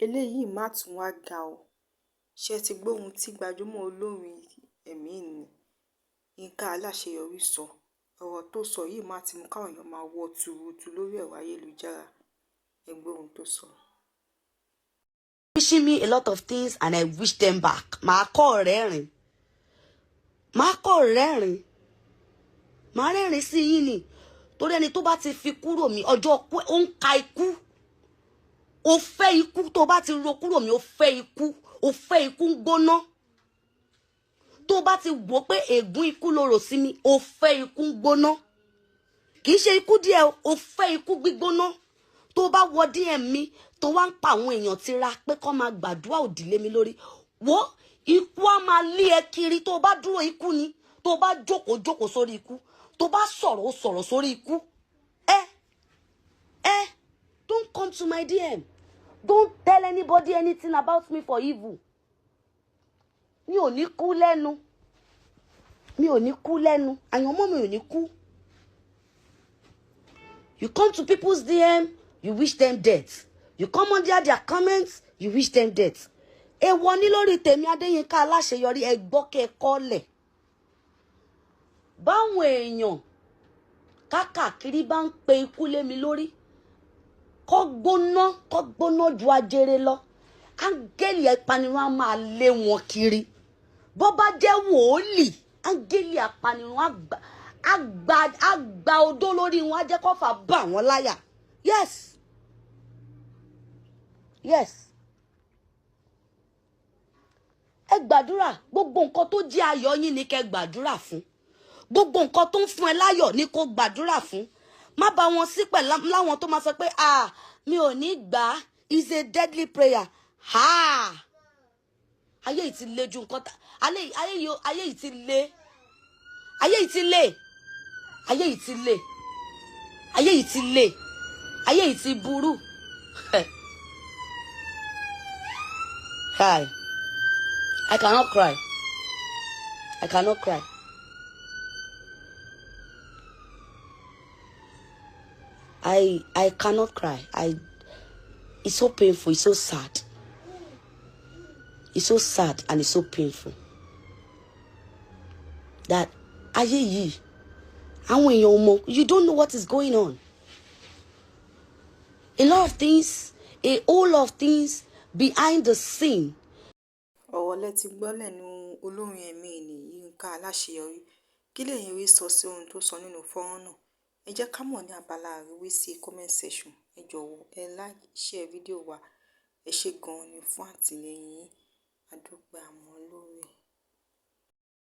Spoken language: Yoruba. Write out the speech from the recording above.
Eléyìí mà tún wáá ga ọ́, ṣé ẹ ti gbọ́ ohun tí gbajúmọ̀ olórin ẹ̀mí nni Yinka Aláṣeyọrí sọ? Ọ̀rọ̀ tó sọ yìí má ti mú káwọn èèyàn máa wọ́ tuurutu lórí ẹ̀rọ ayélujára. Ẹ gbọ́ ohun tó sọ. Wishing me a lot of things and I wish them back. Màá kọ́ rẹ́rìn. Màá kọ́ rẹ́rìn. Màá rẹ́rìn sí yín ni. Torí ẹni tó bá ti fi kúrò mi, ọjọ́ pé ó ń ka ikú. Ó fẹ́ ikú. Tó bá ti ro kúrò mi, ó fẹ́ ikú. Ó fẹ́ ikú ń gbóná. Tó bá ti wò pé ègún ikú ló rò sí mi, ó fẹ́ ikú ń gbóná. Kì í ṣe ikú díẹ̀, ó fẹ́ ikú gbígbóná. Tó bá wọ DM mi, tó wá ń pa àwọn èèyàn tira pé kó máa gbàdúrà òdì lé mi lórí, wo, ikú á máa lé ẹ kiri. Tó bá dúró, ikú ni. Tó bá jókòó, jókòó sórí ikú. Tó bá sọ̀rọ̀, ó sọ̀rọ̀ sórí ikú. Ẹ don't come to my DM. Don't tell anybody anything about me for evil. Mi ò ní kú lẹ́nu. Mi ò ní kú lẹ́nu. Àyànmọ́ mi ò ní kú. You come to people's DM, you wish them death. You come under their comments, you wish them death. Èèwọ̀ ní lórí tèmi, Adéyínká Aláṣeyọrí. Ẹ gbọ́, kẹ́ ẹ kọ́lẹ̀. Báwọn èèyàn kákàkiri bá ń pe ikú lé mi lórí, kọ́ gbóná, kọ́ gbóná ju ajere lọ, áńgẹ́lì apanirun á máa lé wọn kiri. Bó bá jẹ́ wòólì, áńgẹ́lì apanirun á gba odó lórí wọn, á jẹ́ kó fà bà wọ́n láyà. Yes. Ẹ gbàdúrà. Gbogbo nǹkan tó jẹ́ ayọ̀ yín ni kẹ́ gbàdúrà fún. Gbogbo nǹkan tó ń fún ẹ láyọ̀ ni kó gbàdúrà fún. Má bá wọn sí pẹ̀lú láwọn tó máa sọ pé, "Ah, mi ò ní gbà á." Is a deadly prayer. Ha, ayé yìí ti le ju nǹkan tá ayé yìí ti le, ayé yìí ti le, ayé yìí ti le, ayé yìí ti le, ayé yìí ti burú. Hi, I cannot cry. I cannot cry. I cannot cry. I it's so painful, it's so sad. It's so sad and it's so painful. That ayé yìí, àwọn èèyàn ò mọ̀, you don't know what is going on. A lot of things, a whole lot of things behind the scene. Ọ̀rọ̀ lẹ ti gbọ́ lẹ́nu olórin ẹ̀mí nni Yinka Aláṣeyọrí. Kí lẹ̀yin rí sọ sí ohun tó sọ nínú fọ́nrán náà? Ẹ jẹ́ ká mọ̀ ní abala àríwísí, comment section. Ẹ jọ̀wọ́, ẹ like, share fídíò wa. Ẹ ṣé gan-an ni fún àtìlẹ́yìn yín. A dúpẹ́, a mọ́.